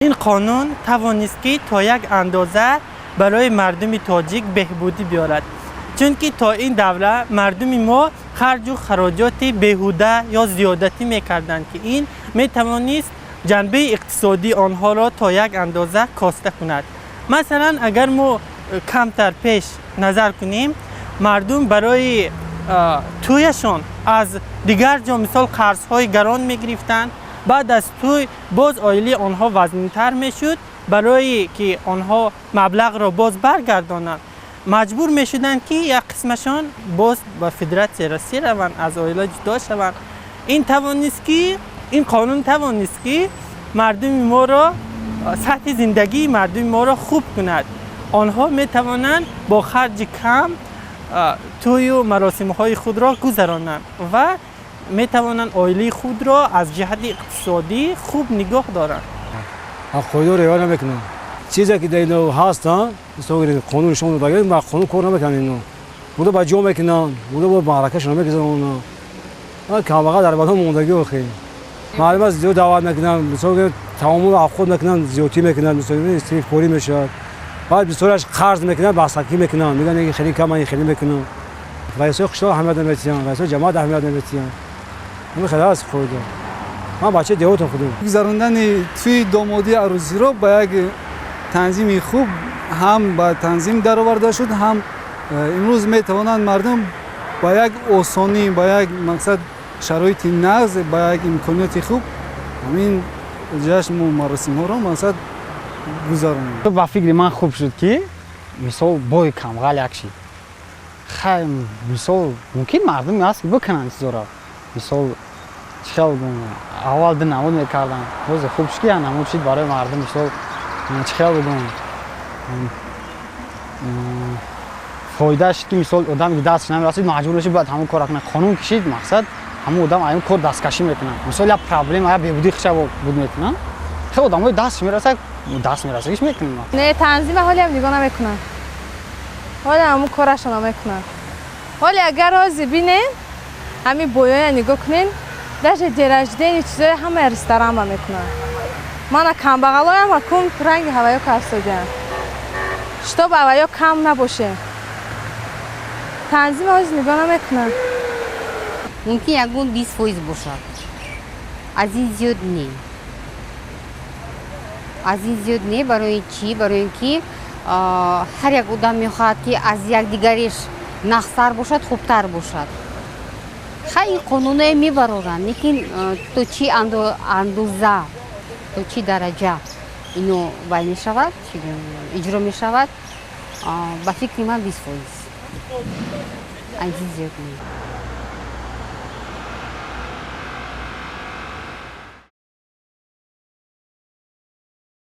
Ин қонун тавонист, ки то як андоза барои мардуми тоҷик беҳбудӣ биёрад, чунки то ин давра мардуми мо харҷу хароҷоти беҳуда ё зиёдатӣ мекарданд, ки ин метавонист ҷанбаи иқтисодии онҳоро то як андоза коста кунад. Масалан, агар мо камтар пеш назар кунем, мардум барои тӯяшон аз дигар ҷо, мисол, қарзҳои гарон мегирифтанд. Баъд аз тӯй боз оилаи онҳо вазнинтар мешуд. Барое ки онҳо маблағро боз баргардонанд, маҷбур мешуданд, ки як қисмашон боз ба Федератсияи Россия раванд, аз оила ҷудо шаванд. Ин тавонист ки, ин қонун тавонист, ки мардуми моро, сатҳи зиндагии мардуми моро хуб кунад. Онҳо метавонанд бо харҷи кам тӯю маросимҳои худро гузаронанд ва метавонанд оилаи худро аз ҷиҳати иқтисодӣ хуб нигоҳ доранд. Қоидаро риоя намекунанд. Чизе ки дар ино ҳастанд, қонун нишон додагӣ, ба қонун кор намекунанд. Ино буда ба ҷо мекунанд, буда бо маъракашон мегузаронанд. Камбағал дар бадон мондагӣ. Охи, маълум аст, зиёд даъват мекунанд, мисол, таомул афход мекунанд, зиёдтӣ мекунанд, мисол, истифорӣ мешавад. Баъд бисёраш қарз мекунанд, бастакӣ мекунанд, мегӯянд, хеле кам, хеле мекунанд. Раисои қишлоқ аҳамият наметиҳанд, раисои ҷамоат аҳамият наметиҳанд. Ҳамин хеле аст қоида. Ман бачаи деҳотам худам. Гузарондани тӯи домодии арӯсиро ба як танзими хуб ҳам ба танзим дароварда шуд, ҳам имрӯз метавонанд мардум ба як осонӣ, ба як мақсад, шароити нағз, ба як имконияти хуб ҳамин ҷашну маросимҳоро, мақсад, гузаронанд. Ба фикри ман, хуб шуд, ки мисол, бои камғал як шид. Хай, мисол, мумкин мардуме ҳаст, ки бикунанд чизоро. Мисол, чӣ хел, аввал ду намуд мекарданд, ҳозир хуб шуд, ки як намуд шид барои мардум. Мисол, чӣ хел бигӯм, фоида шуд, ки мисол, одаме ки дасташ намерасид, маҷбур мешид, бояд ҳамон кора кунад. Қонун кишид, мақсад, ҳамон одам ҳамин кор дасткашӣ мекунад. Мисол, як проблема, як бебудии хиша буд мекунад. Хеле одамои дастш мерасад, даст мерасагиш мекунад. Не, танзима ҳолиам нигоҳ намекунанд, ҳоли ҳамун корашона мекунанд. Ҳоли агар ҳозир бинем, ҳамин боёя нигоҳ кунем, даже день рождения, чизои ҳамаи ресторанба мекунанд. Мана камбағалоям акун ранги ҳаваё карсодиям, чтоб ҳаваё кам набоше. Танзима ҳозир нигоҳ намекунанд. Мумкин ягон 20% бошад, аз ин зиёд не, аз ин зиёд не. Барои чӣ? Барои ин ки ҳар як одам мехоҳад, ки аз якдигариш нағзтар бошад, хубтар бошад. Хай, ин қонуное мебароранд, лекин то чӣ андоза, то чӣ дараҷа ино вай мешавад, иҷро мешавад? Ба фикри ман, 20%, аз ин зиёд не.